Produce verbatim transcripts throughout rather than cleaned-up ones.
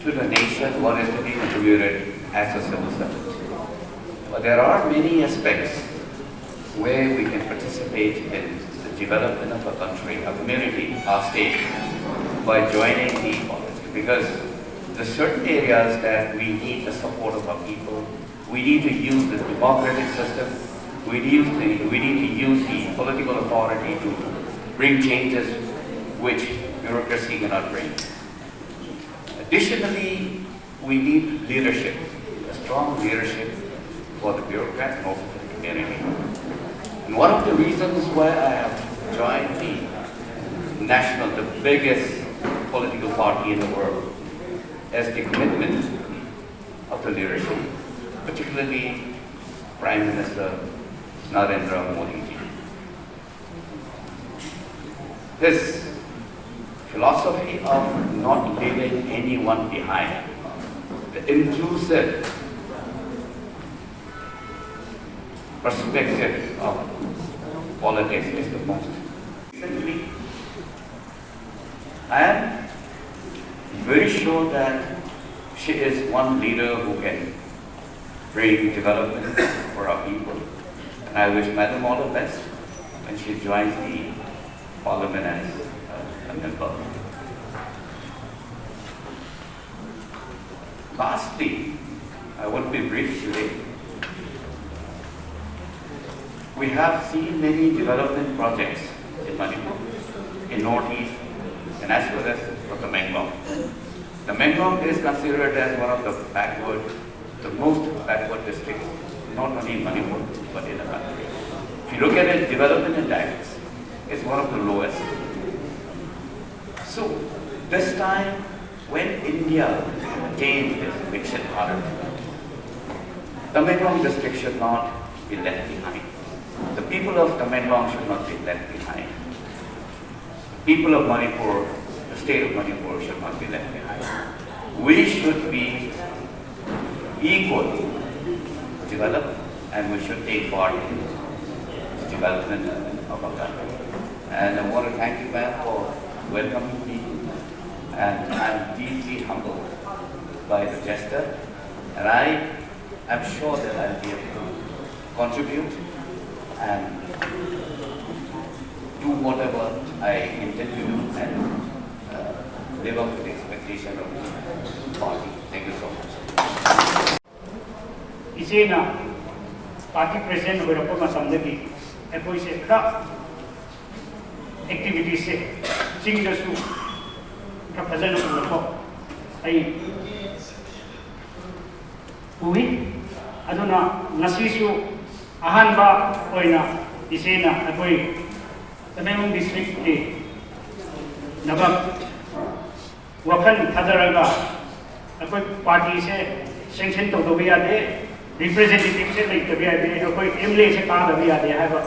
To the nation what is to be contributed as a civil servant. But there are many aspects where we can participate in the development of a country, a community, our state, by joining the politics. Because there are certain areas that we need the support of our people. We need to use the democratic system. We need to, we need to use the political authority to bring changes which bureaucracy cannot bring. Additionally, we need leadership, a strong leadership for the bureaucrats and also for the community. And one of the reasons why I have joined the national, the biggest political party in the world, is the commitment of the leadership, particularly Prime Minister Narendra Modi ji. His philosophy of not leaving anyone behind, the inclusive perspective of politics is the most. Recently, I am very sure that she is one leader who can bring development for our people. And I wish Madam all the best when she joins the Parliament as uh, a member. Lastly, I would be brief today. We have seen many development projects in Manipur, in Northeast, and as well as for Tamenglong. Tamenglong is considered as one of the backward, the most backward districts, not only in Manipur, but in the country. If you look at its development index, it's one of the lowest. This time, when India gained its Viksit Bharat, Tamenglong district should not be left behind. The people of Tamenglong should not be left behind. The people of Manipur, the state of Manipur should not be left behind. We should be equal, develop, and we should take part in the development of our country. And I want to thank you, ma'am, for welcoming me. And I'm deeply humbled by the gesture. And I am sure that I'll be able to contribute and do whatever I intend to do and uh, live up to the expectation of the party. Thank you so much. ꯏꯆꯦꯅ party president ꯑꯣꯏꯔꯛꯄ ꯃꯇꯝꯗꯒꯤ ꯑꯩꯈꯣꯏꯁꯦ ꯈꯔ ꯑꯦꯛꯇꯤꯚꯤꯇꯤꯁꯁꯦ ꯆꯤꯡꯗꯁꯨ ꯈꯔ ꯐꯖꯅ ꯎꯔꯛꯄ ꯑꯩ ꯎꯏ꯫ ꯑꯗꯨꯅ ꯉꯁꯤꯁꯨ ꯑꯍꯥꯟꯕ ꯑꯣꯏꯅ ꯏꯆꯦꯅ ꯑꯩꯈꯣꯏ ꯇꯃꯦꯡꯂꯣꯡ ꯗꯤꯁꯇ꯭ꯔꯤꯛꯀꯤ ꯗꯃꯛ ꯋꯥꯈꯜ ꯊꯥꯗꯔꯒ ꯑꯩꯈꯣꯏ ꯄꯥꯔꯇꯤꯁꯦ ꯁꯦꯡꯁꯟ ꯇꯧꯗꯕ ꯌꯥꯗꯦ, ꯔꯤꯄ꯭ꯔꯖꯦꯟꯇꯦꯇꯤꯚꯁꯦ ꯂꯩꯇꯕ ꯌꯥꯗꯦ, ꯑꯩꯈꯣꯏ ꯑꯦꯝ ꯑꯦꯜ ꯑꯦꯁꯦ ꯀꯥꯗꯕ ꯌꯥꯗꯦ ꯍꯥꯏꯕ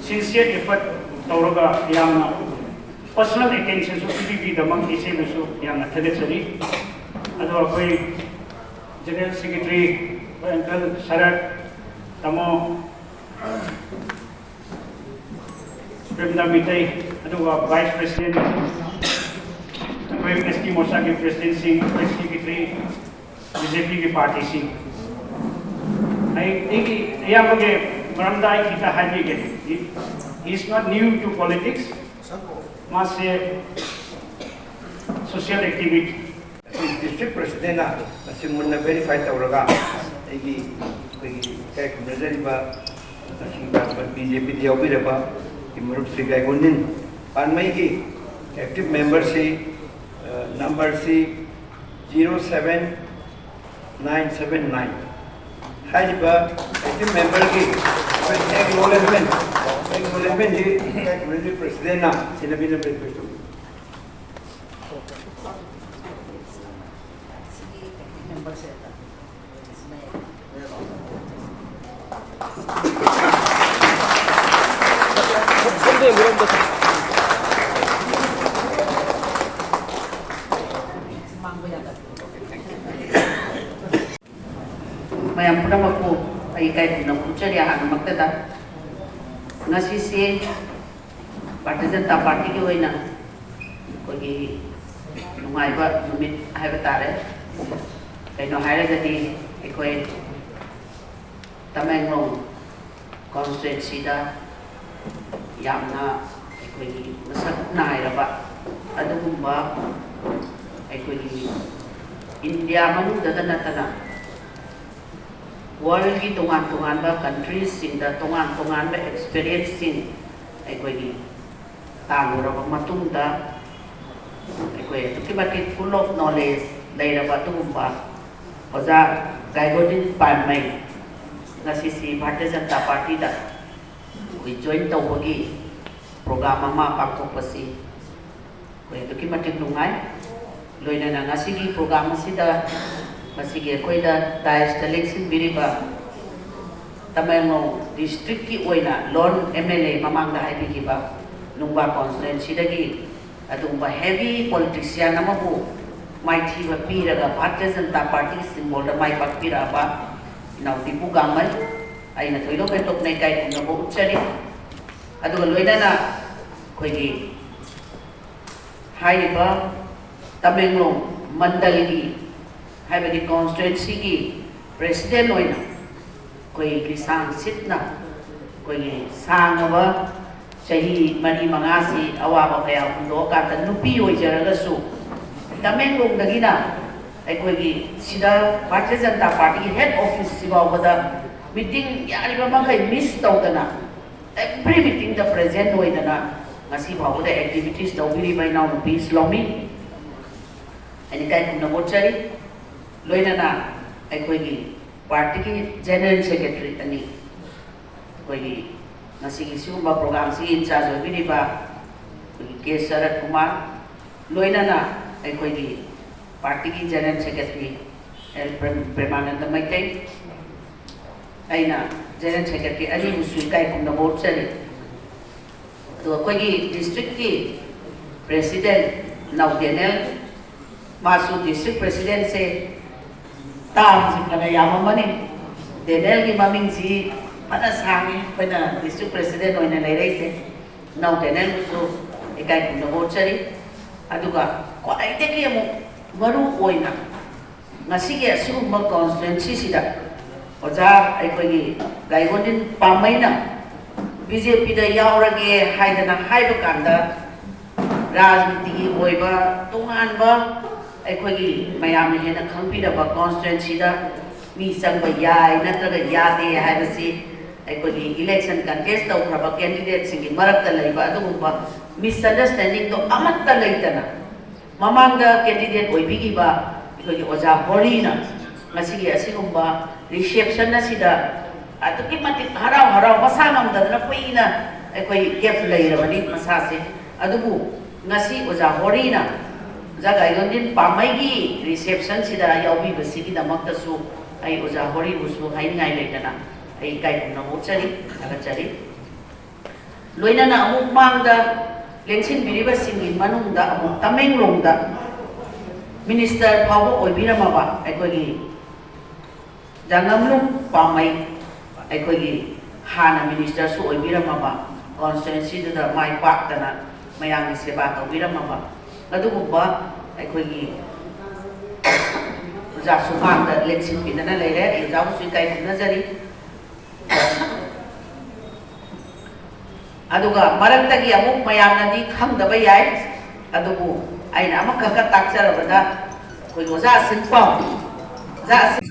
ꯁꯤꯟꯁꯤꯌꯔ ꯑꯦꯐꯔꯠ ꯇꯧꯔꯒ ꯌꯥꯝꯅ ꯄꯔꯁꯣꯅꯦꯜ ꯑꯦꯇꯦꯟꯁꯟꯁꯨ ꯄꯤꯕꯤꯕꯒꯤꯗꯃꯛ ꯏꯆꯦꯕꯨꯁꯨ ꯌꯥꯝꯅ ꯊꯥꯒꯠꯆꯔꯤ꯫ ꯑꯗꯣ ꯑꯩꯈꯣꯏ ꯖꯦꯅꯔꯦꯜ ꯁꯦꯀ꯭ꯔꯦꯇꯔꯤ, ꯑꯩꯈꯣꯏ ꯑꯪꯀꯜ ꯁꯔꯠ, ꯇꯥꯃꯣ ꯄ꯭ꯔꯦꯝꯗꯥ ꯃꯤꯇꯩ, ꯑꯗꯨꯒ ꯚꯥꯏꯁ ꯄ꯭ꯔꯦꯁꯤꯗꯦꯟ, ꯑꯩꯈꯣꯏ ꯑꯦꯁ ꯇꯤ ꯃꯣꯔꯆꯥꯒꯤ ꯄ꯭ꯔꯦꯁꯤꯗꯦꯟꯁꯤꯡ, ꯑꯩꯈꯣꯏ ꯁꯦꯀ꯭ꯔꯦꯇꯔꯤ, ꯕꯤ ꯖꯦ ꯄꯤꯒꯤ ꯄꯥꯔꯇꯤꯁꯤꯡ꯫ ꯑꯩ ꯑꯩꯒꯤ ꯑꯌꯥꯝꯕꯒꯤ ꯃꯔꯝꯗ ꯑꯩ ꯈꯤꯇ ꯍꯥꯏꯕꯤꯒꯦ꯫ He is not new to politics. ꯃꯥꯁꯦ ꯁꯣꯁꯤꯌꯦꯜ ꯑꯦꯛꯇꯤꯚꯤꯁ꯫ ꯑꯩꯈꯣꯏ ꯗꯤꯁꯇ꯭ꯔꯤꯛ ꯄ꯭ꯔꯦꯁꯤꯗꯦꯟꯅ ꯃꯁꯤ ꯃꯨꯟꯅ ꯚꯦꯔꯤꯐꯥꯏ ꯇꯧꯔꯒ ꯑꯩꯒꯤ ꯑꯩꯈꯣꯏꯒꯤ ꯏꯀꯥꯏ ꯈꯨꯝꯅꯖꯔꯤꯕ ꯃꯁꯤꯒꯤ ꯕꯤ ꯖꯦ ꯄꯤꯗ ꯌꯥꯎꯕꯤꯔꯕ ꯃꯔꯨꯞ ꯁ꯭ꯔꯤ ꯒꯥꯏꯒꯣꯟꯗꯤꯟ ꯄꯥꯟꯃꯩꯒꯤ ꯑꯦꯛꯇꯤꯚ ꯃꯦꯝꯕꯔꯁꯤ ꯅꯝꯕꯔꯁꯤ zero seven nine seven nine. ꯍꯥꯏꯔꯤꯕ ꯑꯦꯛꯇꯤꯚ ꯃꯦꯝꯕꯔꯒꯤ ꯑꯦꯛꯅꯣꯂꯦꯖꯃꯦꯟ ꯑꯦꯛꯅꯣꯂꯦꯖꯃꯦꯟꯁꯤ ꯏꯀꯥꯏ ꯈꯨꯝꯅꯖꯔꯤꯕ ꯄ꯭ꯔꯦꯁꯤꯗꯦꯟꯅ ꯁꯤꯟꯅꯕꯤꯅꯕ ꯔꯤꯀ꯭ꯋꯦꯁ ꯇꯧꯖꯔꯤ꯫ ꯃꯌꯥꯝ ꯄꯨꯝꯅꯃꯛꯄꯨ ꯑꯩ ꯏꯀꯥꯏ ꯈꯨꯝꯅꯕ ꯎꯠꯆꯔꯤ꯫ ꯑꯍꯥꯟꯕꯃꯛꯇꯗ ꯉꯁꯤꯁꯦ ꯚꯥꯔꯇꯤꯌ ꯖꯅꯇꯥ ꯄꯥꯔꯇꯤꯒꯤ ꯑꯣꯏꯅ ꯑꯩꯈꯣꯏꯒꯤ ꯅꯨꯡꯉꯥꯏꯕ ꯅꯨꯃꯤꯠ ꯍꯥꯏꯕ ꯇꯥꯔꯦ꯫ ꯀꯩꯅꯣ ꯍꯥꯏꯔꯒꯗꯤ ꯑꯩꯈꯣꯏ ꯇꯃꯦꯡꯂꯣꯡ ꯀꯣꯟꯁꯇꯤꯇ꯭ꯋꯦꯟꯁꯤꯗ ꯌꯥꯝꯅ ꯑꯩꯈꯣꯏꯒꯤ ꯃꯁꯛ ꯅꯥꯏꯔꯕ ꯑꯗꯨꯒꯨꯝꯕ ꯑꯩꯈꯣꯏꯒꯤ ꯏꯟꯗꯤꯌꯥ ꯃꯅꯨꯡꯗꯇ ꯅꯠꯇꯅ ꯋꯥꯔꯜꯒꯤ ꯇꯣꯉꯥꯟ ꯇꯣꯉꯥꯟꯕ ꯀꯟꯇ꯭ꯔꯤꯁꯁꯤꯡꯗ ꯇꯣꯉꯥꯟ ꯇꯣꯉꯥꯟꯕ ꯑꯦꯛꯁꯄꯤꯔꯤꯌꯦꯟꯁꯁꯤꯡ ꯑꯩꯈꯣꯏꯒꯤ ꯇꯥꯜꯂꯨꯔꯕ ꯃꯇꯨꯡꯗ ꯑꯩꯈꯣꯏ ꯑꯗꯨꯛꯀꯤ ꯃꯇꯤꯛ full of knowledge ꯂꯩꯔꯕ ꯑꯗꯨꯒꯨꯝꯕ ꯑꯣꯖꯥ ꯒꯥꯏꯒꯣꯗꯤꯟ ꯄꯥꯟꯃꯩ ꯉꯁꯤꯁꯤ ꯚꯥꯔꯇꯤꯌ ꯖꯅꯇꯥ ꯄꯥꯔꯇꯤꯗ ꯑꯩꯈꯣꯏ ꯖꯣꯏꯟ ꯇꯧꯕꯒꯤ ꯄ꯭ꯔꯣꯒ꯭ꯔꯥꯝ ꯑꯃ ꯄꯥꯡꯊꯣꯛꯄꯁꯤ ꯑꯩꯈꯣꯏ ꯑꯗꯨꯛꯀꯤ ꯃꯇꯤꯛ ꯅꯨꯡꯉꯥꯏ꯫ ꯂꯣꯏꯅꯅ ꯉꯁꯤꯒꯤ ꯄ꯭ꯔꯣꯒ꯭ꯔꯥꯝ ꯑꯁꯤꯗ ꯉꯁꯤꯒꯤ ꯑꯩꯈꯣꯏꯗ ꯗꯥꯏꯁꯇ ꯂꯦꯡꯁꯤꯟꯕꯤꯔꯤꯕ ꯇꯃꯦꯡꯂꯣꯡ ꯗꯤꯁꯇ꯭ꯔꯤꯛꯀꯤ ꯑꯣꯏꯅ ꯂꯣꯟ ꯑꯦꯝ ꯑꯦꯜ ꯑꯦ ꯃꯃꯥꯡꯗ ꯍꯥꯏꯕꯤꯈꯤꯕ ꯅꯨꯡꯕꯥ ꯀꯣꯟꯁꯇꯤꯇ꯭ꯋꯦꯟꯁꯤꯗꯒꯤ ꯑꯗꯨꯒꯨꯝꯕ ꯍꯦꯚꯤ ꯄꯣꯂꯤꯇꯤꯁꯤꯌꯥꯟ ꯑꯃꯕꯨ ꯃꯥꯏꯊꯤꯕ ꯄꯤꯔꯒ ꯚꯥꯔꯇꯤꯌ ꯖꯅꯇꯥ ꯄꯥꯔꯇꯤꯒꯤ ꯁꯤꯝꯕꯣꯜꯗ ꯃꯥꯏ ꯄꯥꯛꯄꯤꯔꯛꯑꯕ ꯏꯅꯥꯎ ꯗꯤꯄꯨ ꯒꯥꯡꯃꯩ, ꯑꯩꯅ ꯊꯣꯏꯗꯣꯛ ꯍꯦꯟꯗꯣꯛꯅ ꯏꯀꯥꯏ ꯈꯨꯝꯅꯕ ꯎꯠꯆꯔꯤ꯫ ꯑꯗꯨꯒ ꯂꯣꯏꯅꯅ ꯑꯩꯈꯣꯏꯒꯤ ꯍꯥꯏꯔꯤꯕ ꯇꯃꯦꯡꯂꯣꯡ ꯃꯟꯗꯜꯒꯤ ꯍꯥꯏꯕꯗꯤ ꯀꯣꯟꯁꯇꯤꯇ꯭ꯋꯦꯟꯁꯤꯒꯤ ꯄ꯭ꯔꯦꯁꯤꯗꯦꯟ ꯑꯣꯏꯅ ꯑꯩꯈꯣꯏ ꯂꯤꯁꯥꯡ ꯁꯤꯠꯅ ꯑꯩꯈꯣꯏꯒꯤ ꯁꯥꯡꯉꯕ ꯆꯍꯤ ꯃꯔꯤ ꯃꯉꯥꯁꯤ ꯑꯋꯥꯕ ꯀꯌꯥ ꯍꯨꯟꯗꯣꯛꯑꯀꯥꯟꯗ ꯅꯨꯄꯤ ꯑꯣꯏꯖꯔꯒꯁꯨ ꯇꯃꯦꯡꯂꯣꯡꯗꯒꯤꯅ ꯑꯩꯈꯣꯏꯒꯤ ꯁꯤꯗ ꯚꯥꯔꯇꯤꯌ ꯖꯅꯇꯥ ꯄꯥꯔꯇꯤꯒꯤ ꯍꯦꯗ ꯑꯣꯐꯤꯁꯁꯤ ꯐꯥꯎꯕꯗ ꯃꯤꯇꯤꯡ ꯌꯥꯔꯤꯕ ꯃꯈꯩ ꯃꯤꯁ ꯇꯧꯗꯅ ꯑꯦꯚ꯭ꯔꯤ ꯃꯤꯇꯤꯡꯗ ꯄ꯭ꯔꯦꯖꯦꯟ ꯑꯣꯏꯗꯅ ꯉꯁꯤ ꯐꯥꯎꯕꯗ ꯑꯦꯛꯇꯤꯚꯤꯇꯤꯁ ꯇꯧꯕꯤꯔꯤꯕ ꯏꯅꯥꯎꯅꯨꯄꯤ ꯁꯤꯂꯣꯃꯤ ꯑꯩꯅ ꯏꯀꯥꯏ ꯈꯨꯝꯅꯕ ꯎꯠꯆꯔꯤ꯫ ꯂꯣꯏꯅꯅ ꯑꯩꯈꯣꯏꯒꯤ ꯄꯥꯔꯇꯤꯒꯤ ꯖꯦꯅꯔꯦꯜ ꯁꯦꯀ꯭ꯔꯦꯇꯔꯤ ꯑꯅꯤ, ꯑꯩꯈꯣꯏꯒꯤ ꯉꯁꯤꯒꯤ ꯁꯤꯒꯨꯝꯕ ꯄ꯭ꯔꯣꯒ꯭ꯔꯥꯝꯁꯤꯒꯤ ꯏꯟꯆꯥꯔꯖ ꯑꯣꯏꯕꯤꯔꯤꯕ ꯑꯩꯈꯣꯏꯒꯤ ꯀꯦ ꯁꯔꯠ ꯀꯨꯃꯥꯔ, ꯂꯣꯏꯅꯅ ꯑꯩꯈꯣꯏꯒꯤ ꯄꯥꯔꯇꯤꯒꯤ general secretary L Prem- Premananda Meitei, ꯑꯩꯅ ꯖꯦꯅꯔꯦꯜ ꯁꯦꯀ꯭ꯔꯦꯇꯔꯤ ꯑꯅꯤꯕꯨꯁꯨ ꯏꯀꯥꯏ ꯈꯨꯝꯅꯕ ꯎꯠꯆꯔꯤ꯫ ꯑꯗꯨꯒ ꯑꯩꯈꯣꯏꯒꯤ ꯗꯤꯁꯇ꯭ꯔꯤꯛꯀꯤ ꯄ꯭ꯔꯦꯁꯤꯗꯦꯟ ꯅꯥꯎ ꯗꯦꯅꯦꯜ, ꯃꯥꯁꯨ ꯗꯤꯁꯇ꯭ꯔꯤꯛ ꯄ꯭ꯔꯦꯁꯤꯗꯦꯟꯁꯦ ꯇꯥꯝꯁꯤ ꯐꯅ ꯌꯥꯝꯃꯝꯃꯅꯤ꯫ ꯗꯦꯅꯦꯜꯒꯤ ꯃꯃꯤꯡꯁꯤ ꯐꯅ ꯁꯥꯡꯉꯤ, ꯑꯩꯈꯣꯏꯅ ꯗꯤꯁꯇ꯭ꯔꯤꯛ ꯄ꯭ꯔꯦꯁꯤꯗꯦꯟ ꯑꯣꯏꯅ ꯂꯩꯔꯛꯏꯁꯦ꯫ ꯅꯥꯎ ꯗꯦꯅꯦꯜꯕꯨꯁꯨ ꯏꯀꯥꯏ ꯈꯨꯝꯅꯕ ꯎꯠꯆꯔꯤ꯫ ꯑꯗꯨꯒ ꯈ꯭ꯋꯥꯏꯗꯒꯤ ꯑꯃꯨꯛ ꯃꯔꯨ ꯑꯣꯏꯅ ꯉꯁꯤꯒꯤ ꯑꯁꯤꯒꯨꯝꯕ ꯀꯣꯟꯁꯇꯤꯇ꯭ꯋꯦꯟꯁꯤꯁꯤꯗ ꯑꯣꯖꯥ ꯑꯩꯈꯣꯏꯒꯤ ꯒꯥꯏꯒꯣꯟꯗꯤꯟ ꯄꯥꯝꯃꯩꯅ ꯕꯤ ꯖꯦ ꯄꯤꯗ ꯌꯥꯎꯔꯒꯦ ꯍꯥꯏꯗꯅ ꯍꯥꯏꯕ ꯀꯥꯟꯗ, ꯔꯥꯖꯅꯤꯇꯤꯒꯤ ꯑꯣꯏꯕ ꯇꯣꯉꯥꯟꯕ ꯑꯩꯈꯣꯏꯒꯤ ꯃꯌꯥꯝꯅ ꯍꯦꯟꯅ ꯈꯪꯕꯤꯔꯕ ꯀꯣꯟꯁꯇꯤꯇ꯭ꯋꯦꯟꯁꯤꯗ ꯃꯤ ꯆꯪꯕ ꯌꯥꯏ ꯅꯠꯇ꯭ꯔꯒ ꯌꯥꯗꯦ ꯍꯥꯏꯕꯁꯤ ꯑꯩꯈꯣꯏꯒꯤ ꯏꯂꯦꯛꯁꯟ ꯀꯟꯇꯦꯁ ꯇꯧꯈ꯭ꯔꯕ ꯀꯦꯟꯗꯤꯗꯦꯠꯁꯤꯡꯒꯤ ꯃꯔꯛꯇ ꯂꯩꯕ ꯑꯗꯨꯒꯨꯝꯕ ꯃꯤꯁꯑꯟꯗꯔꯁꯇꯦꯟꯗꯤꯡꯗꯣ ꯑꯃꯠꯇ ꯂꯩꯇꯅ, ꯃꯃꯥꯡꯗ ꯀꯦꯟꯗꯤꯗꯦꯠ ꯑꯣꯏꯕꯤꯈꯤꯕ ꯑꯩꯈꯣꯏꯒꯤ ꯑꯣꯖꯥ ꯍꯣꯔꯤꯅ ꯉꯁꯤꯒꯤ ꯑꯁꯤꯒꯨꯝꯕ ꯔꯤꯁꯦꯞꯁꯟ ꯑꯁꯤꯗ ꯑꯗꯨꯛꯀꯤ ꯃꯇꯤꯛ ꯍꯔꯥꯎ ꯍꯔꯥꯎ, ꯃꯁꯥ ꯉꯝꯗꯗꯅ ꯀꯨꯏꯅ ꯑꯩꯈꯣꯏ ꯒꯦꯞ ꯂꯩꯔꯕꯅꯤ ꯃꯁꯥꯁꯦ꯫ ꯑꯗꯨꯕꯨ ꯉꯁꯤ ꯑꯣꯖꯥ ꯍꯣꯔꯤꯅ ꯑꯣꯖꯥ ꯒꯥꯏꯒꯣꯟꯗꯤꯟ ꯄꯥꯝꯃꯩꯒꯤ ꯔꯤꯁꯦꯞꯁꯟꯁꯤꯗ ꯌꯥꯎꯕꯤꯕꯁꯤꯒꯤꯗꯃꯛꯇꯁꯨ ꯑꯩ ꯑꯣꯖꯥ ꯍꯣꯔꯤꯕꯨꯁꯨ ꯍꯥꯏꯅꯤꯡꯉꯥꯏ ꯂꯩꯇꯅ ꯑꯩ ꯏꯀꯥꯏ ꯈꯨꯝꯅꯕ ꯎꯠꯆꯔꯤ, ꯊꯥꯒꯠꯆꯔꯤ꯫ ꯂꯣꯏꯅꯅ ꯑꯃꯨꯛ ꯃꯥꯡꯗ ꯂꯦꯡꯁꯤꯟꯕꯤꯔꯤꯕꯁꯤꯡꯒꯤ ꯃꯅꯨꯡꯗ ꯑꯃꯨꯛ ꯇꯃꯦꯡꯂꯣꯡꯗ ꯃꯤꯅꯤꯁꯇꯔ ꯐꯥꯎꯕ ꯑꯣꯏꯕꯤꯔꯝꯃꯕ ꯑꯩꯈꯣꯏꯒꯤ ꯖꯥꯉꯝꯂꯨꯡ ꯄꯥꯝꯃꯩ, ꯑꯩꯈꯣꯏꯒꯤ ꯍꯥꯟꯅ ꯃꯤꯅꯤꯁꯇꯔꯁꯨ ꯑꯣꯏꯕꯤꯔꯝꯃꯕ, ꯀꯣꯟꯁꯇꯤꯇ꯭ꯋꯦꯟꯁꯤꯗꯨꯗ ꯃꯥꯏ ꯄꯥꯛꯇꯅ ꯃꯌꯥꯝꯒꯤ ꯁꯦꯕꯥ ꯇꯧꯕꯤꯔꯝꯃꯕ ꯑꯗꯨꯒꯨꯝꯕ ꯑꯩꯈꯣꯏꯒꯤ ꯑꯣꯖꯥ ꯁꯨꯃꯥꯡꯗ ꯂꯦꯡꯁꯤꯟꯕꯤꯗꯅ ꯂꯩꯔꯦ꯫ ꯑꯩ ꯑꯣꯖꯥꯕꯨꯁꯨ ꯏꯀꯥꯏ ꯈꯨꯝꯅꯖꯔꯤ꯫ ꯑꯗꯨꯒ ꯃꯔꯛꯇꯒꯤ ꯑꯃꯨꯛ ꯃꯌꯥꯝꯅꯗꯤ ꯈꯪꯗꯕ ꯌꯥꯏ, ꯑꯗꯨꯕꯨ ꯑꯩꯅ ꯑꯃꯈꯛꯀ ꯇꯥꯛꯆꯔꯕꯗ, ꯑꯩꯈꯣꯏ ꯑꯣꯖꯥ ꯑꯁꯤꯟ ꯄꯥꯎ, ꯑꯣꯖꯥ ꯑꯁꯤꯟ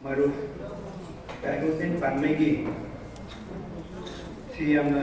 ꯃꯔꯨꯞ ꯇꯥꯏꯕꯪꯁꯦꯟ ꯄꯥꯟꯃꯩꯒꯤ ꯁꯤ ꯌꯥꯝꯅ